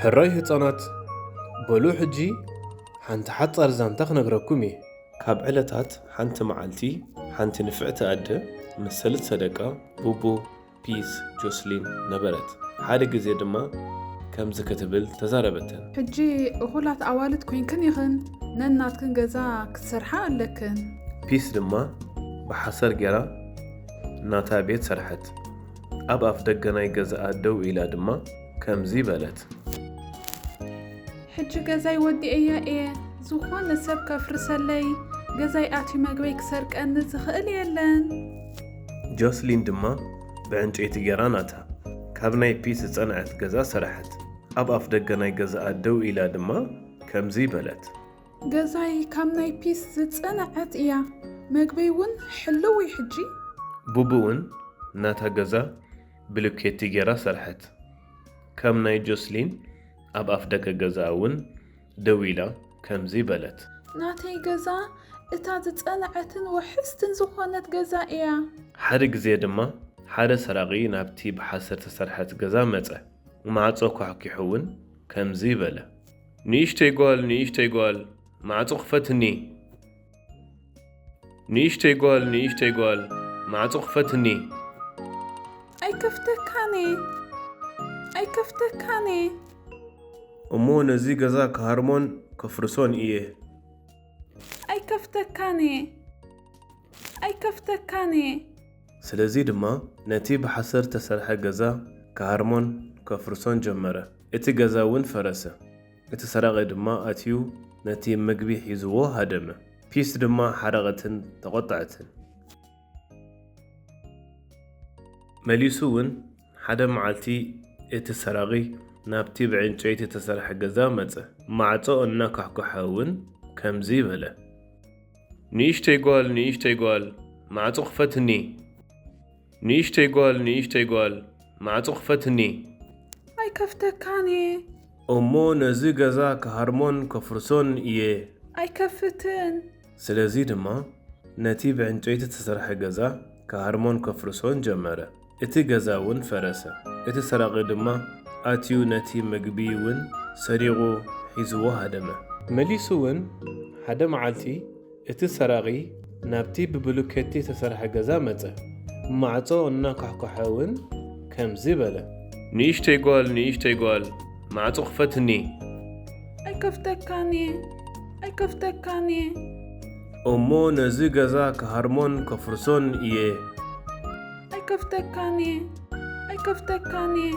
ሕራይ ህጻናት፣ በሉ ሕጂ ሓንቲ ሓጻር ዛንታ ክነግረኩም እየ። ካብ ዕለታት ሓንቲ መዓልቲ፣ ሓንቲ ንፍዕቲ ኣደ ምስ ሰለስተ ደቃ፣ ቡቡ፣ ፒስ፣ ጆስሊን፣ ነበረት። ሓደ ግዜ ድማ ከምዚ ክትብል ተዛረበተን። ሕጂ እኹላት ኣዋልድ ኮይንክን ኢኽን፣ ነናትክን ገዛ ክትሰርሓ ኣለክን። ፒስ ድማ ብሓሰር ጌራ ናታ ቤት ሰርሐት። ኣብ ኣፍ ደገ ናይ ገዛኣ ደው ኢላ ድማ ከምዚ በለት። ሕጂ ገዛይ ወዲኤያ እየ። ዝኾነ ሰብ ከፍርሰለይ፣ ገዛይ ኣትዩ መግበይ ክሰርቀኒ ዝኽእል የለን። ጆስሊን ድማ ብዕንጨይቲ ጌራ ናታ ካብ ናይ ፒስ ዝጸንዐት ገዛ ሰረሐት። ኣብ ኣፍ ደገ ናይ ገዛኣ ደው ኢላ ድማ ከምዚ በለት። ገዛይ ካብ ናይ ፒስ ዝጸንዐት እያ። መግበይ እውን ሕልው እዩ ሕጂ። ቡቡ እውን ናታ ገዛ ብሉኬቲ ጌራ ሰርሐት። ከም ናይ ጆስሊን ኣብ ኣፍ ደገ ገዛ እውን ደው ኢላ ከምዚ በለት። ናተይ ገዛ እታ ዝጸንዐትን ውሕስትን ዝኾነት ገዛ እያ። ሓደ ግዜ ድማ ሓደ ሰራቒ ናብቲ ብሓሰር ተሰርሐት ገዛ መጸ። ማዕጾ ኳሕኪሑ እውን ከምዚ በለ። ንእሽተይ ጓል፣ ንእሽተይ ጓል፣ ማዕጾ ክፈትኒ። ንእሽተይ ጓል፣ ንእሽተይ ጓል፣ ማዕጾ ክፈትኒ። ኣይከፍተካን እየ፣ ኣይከፍተካን እየ። እሞ ነዚ ገዛ ክሃርሞን ከፍርሶን እየ። ኣይከፍተካን እየ፣ ኣይከፍተካን እየ። ስለዚ ድማ ነቲ ብሓሰር ተሰርሐ ገዛ ክሃርሞን ከፍርሶን ጀመረ። እቲ ገዛ እውን ፈረሰ። እቲ ሰራቒ ድማ ኣትዩ ነቲ ምግቢ ሒዝዎ ሃደመ። ፒስ ድማ ሓረቐትን ተቖጠዐትን። መሊሱ እውን ሓደ መዓልቲ እቲ ሰራቒ ናብቲ ብዕንጨይቲ እተሰርሐ ገዛ መጸ። ማዕጾ እናኳሕኳሐ እውን ከምዚ በለ። ንእሽተይ ጓል፣ ንእሽተይ ጓል፣ ማዕጾ ክፈትኒ። ንእሽተይ ጓል፣ ንእሽተይ ጓል፣ ማዕጾ ክፈትኒ። ኣይከፍተካን እየ። እሞ ነዚ ገዛ ክሃርሞን ከፍርሶን እየ። ኣይከፍትን። ስለዚ ድማ ነቲ ብዕንጨይቲ እተሰርሐ ገዛ ክሃርሞን ከፍርሶን ጀመረ። እቲ ገዛ እውን ፈረሰ። እቲ ሰራቒ ድማ ኣትዩ ነቲ ምግቢ እውን ሰሪቑ ሒዝዎ ሃደመ። መሊሱ እውን ሓደ መዓልቲ እቲ ሰራቒ ናብቲ ብብሉኬቲ እተሰርሐ ገዛ መጸ። ማዕጾ እናኳሕኳሐ እውን ከምዚ በለ። ንእሽተይ ጓል፣ ንእሽተይ ጓል፣ ማዕጾ ክፈትኒ። ኣይከፍተካን እየ፣ ኣይከፍተካን እየ። እሞ ነዚ ገዛ ክሃርሞን ከፍርሶን እየ። ኣይከፍተካን እየ፣ ኣይከፍተካን እየ።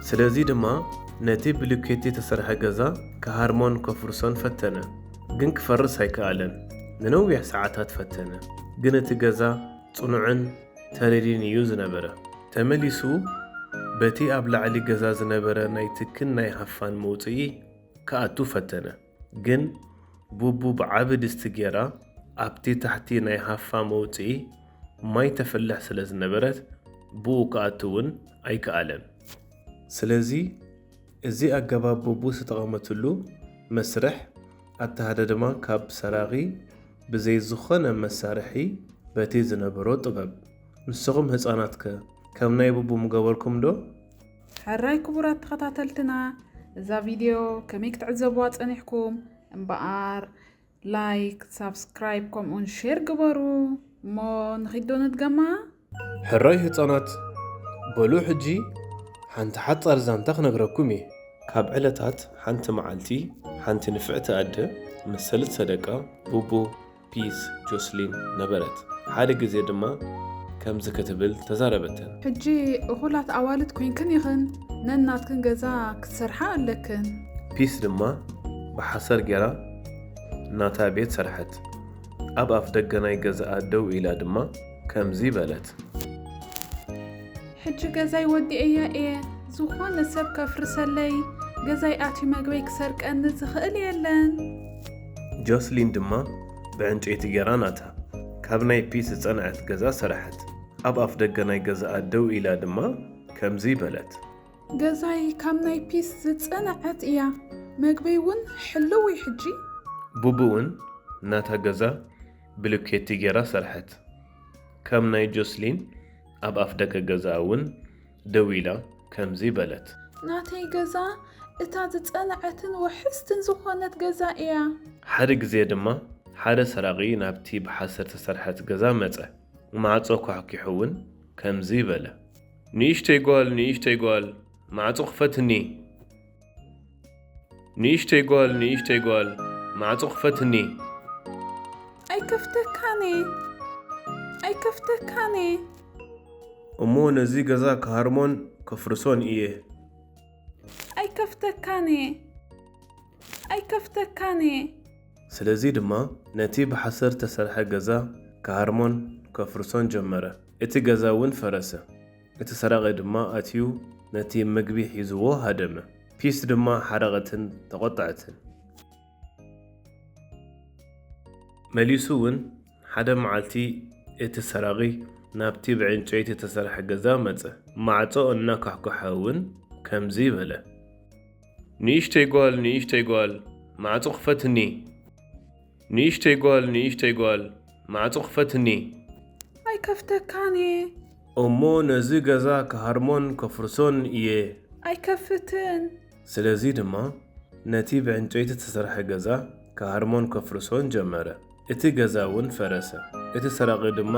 ስለዚ ድማ ነቲ ብሉኬቲ እተሰርሐ ገዛ ክሃርሞን ከፍርሶን ፈተነ። ግን ክፈርስ ኣይከኣለን። ንነዊሕ ሰዓታት ፈተነ። ግን እቲ ገዛ ጽኑዕን ተሪርን እዩ ዝነበረ። ተመሊሱ በቲ ኣብ ላዕሊ ገዛ ዝነበረ ናይ ትክን ናይ ሃፋን መውጽኢ ክኣቱ ፈተነ። ግን ቡቡ ብዓቢ ድስቲ ጌራ ኣብቲ ታሕቲ ናይ ሃፋ መውጽኢ ማይ ተፍልሕ ስለ ዝነበረት ብኡ ክኣቱ እውን ኣይከኣለን። ስለዚ እዚ ኣገባብ ቡቡ ዝተቐመትሉ መስርሕ ኣተሃዳድማ ካብ ሰራቒ ብዘይ ዝኾነ መሳርሒ በቲ ዝነበሮ ጥበብ። ንስኹም ህጻናትከ ከም ናይ ቡቡ ምገበርኩም ዶ? ሕራይ ክቡራት ተኸታተልትና፣ እዛ ቪድዮ ከመይ ክትዕዘብዋ ጸኒሕኩም? እምበኣር ላይክ፣ ሳብስክራይብ ከምኡውን ሼር ግበሩ። እሞ ንኺዶ ንድገማ። ሕራይ ህጻናት፣ በሉ ሕጂ ሓንቲ ሓጻር ዛንታ ክነግረኩም እየ። ካብ ዕለታት ሓንቲ መዓልቲ ሓንቲ ንፍዕቲ ኣደ ምስ ሰለስተ ደቃ ቡቡ፣ ፒስ፣ ጆስሊን ነበረት። ሓደ ግዜ ድማ ከምዚ ክትብል ተዛረበተን። ሕጂ እኹላት ኣዋልድ ኮይንክን ኢኽን፣ ነናትክን ገዛ ክትሰርሓ ኣለክን። ፒስ ድማ ብሓሰር ጌራ ናታ ቤት ሰርሐት። ኣብ ኣፍ ደገ ናይ ገዛኣ ደው ኢላ ድማ ከምዚ በለት። ሕጂ ገዛይ ወዲኤያ እየ። ዝኾነ ሰብ ከፍርሰለይ፣ ገዛይ ኣትዩ መግበይ ክሰርቀኒ ዝኽእል የለን። ጆስሊን ድማ ብዕንጨይቲ ጌራ ናታ ካብ ናይ ፒስ ዝጸንዐት ገዛ ሰረሐት። ኣብ ኣፍ ደገ ናይ ገዛኣ ደው ኢላ ድማ ከምዚ በለት። ገዛይ ካብ ናይ ፒስ ዝጸንዐት እያ። መግበይ እውን ሕልው እዩ ሕጂ። ቡቡ እውን ናታ ገዛ ብሉኬቲ ጌራ ሰርሐት። ከም ናይ ጆስሊን ኣብ ኣፍ ደገ ገዛኣ እውን ደው ኢላ ከምዚ በለት። ናተይ ገዛ እታ ዝጸንዐትን ውሕስትን ዝኾነት ገዛ እያ። ሓደ ግዜ ድማ ሓደ ሰራቒ ናብቲ ብሓሰር ዝተሰርሐት ገዛ መጸ። ማዕጾ ኳሕኲሑ እውን ከምዚ በለ፣ ንእሽተይ ጓል፣ ንእሽተይ ጓል፣ ማዕጾ ክፈትኒ። ንእሽተይ ጓል፣ ንእሽተይ ጓል፣ ማዕጾ ክፈትኒ። ኣይከፍተካን እየ። ኣይከፍተካን እየ። እሞ ነዚ ገዛ ክሃርሞን ከፍርሶን እየ። ኣይከፍተካን እየ። ኣይከፍተካን እየ። ስለዚ ድማ ነቲ ብሓሰር ዝተሰርሐ ገዛ ክሃርሞን ከፍርሶን ጀመረ። እቲ ገዛ እውን ፈረሰ። እቲ ሰራቒ ድማ ኣትዩ ነቲ ምግቢ ሒዝዎ ሃደመ። ፒስ ድማ ሓረቐትን ተቖጠዐትን። መሊሱ እውን ሓደ መዓልቲ እቲ ሰራቒ ናብቲ ብዕንጨይቲ ዝተሰርሐ ገዛ መጸ። ማዕጾ እናኳሕኳሐ እውን ከምዚ በለ፣ ንእሽተይ ጓል፣ ንእሽተይ ጓል፣ ማዕጾ ክፈትኒ። ንእሽተይ ጓል፣ ንእሽተይ ጓል፣ ማዕጾ ክፈትኒ። ኣይከፍተካን እየ። እሞ ነዚ ገዛ ክሃርሞን ከፍርሶን እየ። ኣይከፍትን። ስለዚ ድማ ነቲ ብዕንጨይቲ ዝተሰርሐ ገዛ ክሃርሞን ከፍርሶን ጀመረ። እቲ ገዛ እውን ፈረሰ። እቲ ሰራቒ ድማ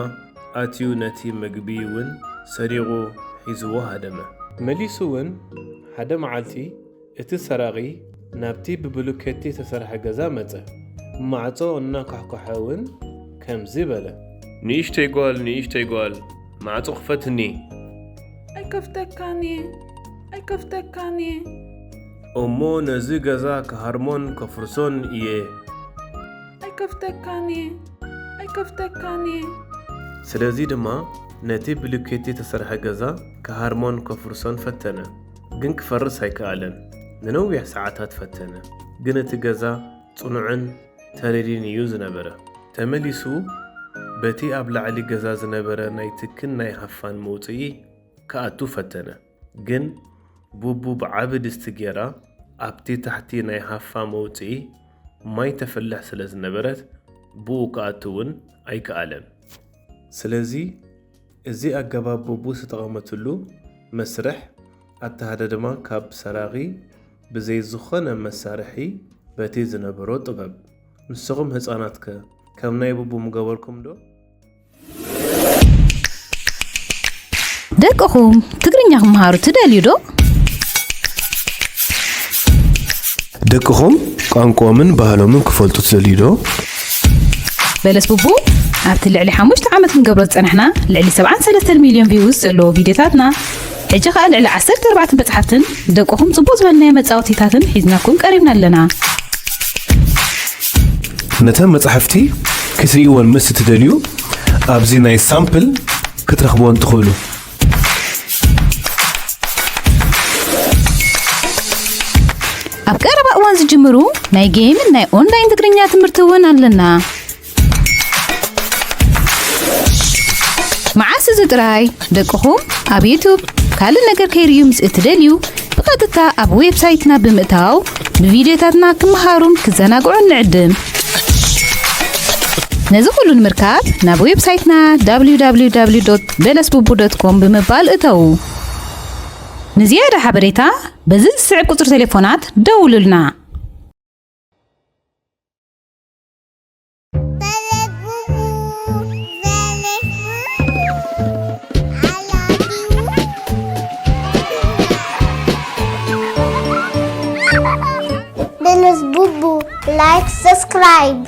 ኣትዩ ነቲ ምግቢ እውን ሰሪቑ ሒዝዎ ሃደመ። መሊሱ እውን ሓደ መዓልቲ እቲ ሰራቒ ናብቲ ብብሉኬቲ ዝተሰርሐ ገዛ መጸ። ማዕጾ እናኳሕኳሐ እውን ከምዚ በለ፣ ንእሽተይ ጓል፣ ንእሽተይ ጓል፣ ማዕጾ ክፈትኒ። ኣይከፍተካን እየ። ኣይከፍተካን እየ። እሞ ነዚ ገዛ ክሃርሞን ከፍርሶን እየ። ኣይከፍተካን እየ። ኣይከፍተካን እየ። ስለዚ ድማ ነቲ ብሉኬቲ ዝተሰርሐ ገዛ ክሃርሞን ከፍርሶን ፈተነ። ግን ክፈርስ ኣይከኣለን። ንነዊሕ ሰዓታት ፈተነ። ግን እቲ ገዛ ጽኑዕን ተሪርን እዩ ዝነበረ። ተመሊሱ በቲ ኣብ ላዕሊ ገዛ ዝነበረ ናይ ትክን ናይ ሃፋን መውጽኢ ክኣቱ ፈተነ። ግን ቡቡ ብዓቢ ድስቲ ጌራ ኣብቲ ታሕቲ ናይ ሃፋ መውጽኢ ማይ ተፍልሕ ስለ ዝነበረት ብኡ ክኣቱ እውን ኣይከኣለን። ስለዚ እዚ ኣገባብ ቡቡ ዝተቐመትሉ መስርሕ ኣተሃዳድማ ካብ ሰራቒ ብዘይ ዝኾነ መሳርሒ በቲ ዝነበሮ ጥበብ። ንስኹም ህጻናትከ ከም ናይ ቡቡ ምገበርኩም ዶ? ደቅኹም ትግርኛ ክመሃሩ ትደልዩ ዶ? ደቅኹም ቋንቋኦምን ባህሎምን ክፈልጡ ትደልዩ ዶ? በለስ ቡቡ ኣብቲ ልዕሊ ሓሙሽተ ዓመት ክንገብሮ ዝጸናሕና ልዕሊ ሰብዓን ሰለስተን ሚልዮን ቪውስ ዘለዎ ቪድዮታትና፣ ሕጂ ከኣ ልዕሊ ዓሰርተ ኣርባዕተ መጽሓፍትን ደቅኹም ጽቡቕ ዝበልናዮ መጻወቲታትን ሒዝናኩም ቀሪብና ኣለና። ነተን መጻሕፍቲ ክትርእይወን ምስ እትደልዩ ኣብዚ ናይ ሳምፕል ክትረኽብወን ትኽእሉ። ኣብ ቀረባ እዋን ዝጅምሩ ናይ ጌምን ናይ ኦንላይን ትግርኛ ትምህርቲ እውን ኣለና። መዓስ እዚ ጥራይ ደቅኹም ኣብ ዩቱብ ካልእ ነገር ከይርእዩ ምስ እትደልዩ ብቐጥታ ኣብ ዌብሳይትና ብምእታው ብቪድዮታትና ክመሃሩን ክዘናግዑን ንዕድም። ነዚ ኩሉ ንምርካብ ናብ ዌብሳይትና www በለስቡቡ ዶት ኮም ብምባል እተዉ። ንዝያዳ ሓበሬታ በዚ ዝስዕብ ቁጽሪ ቴሌፎናት ደውሉልና። በለስ ቡቡ ላይክ ሰብስክራይብ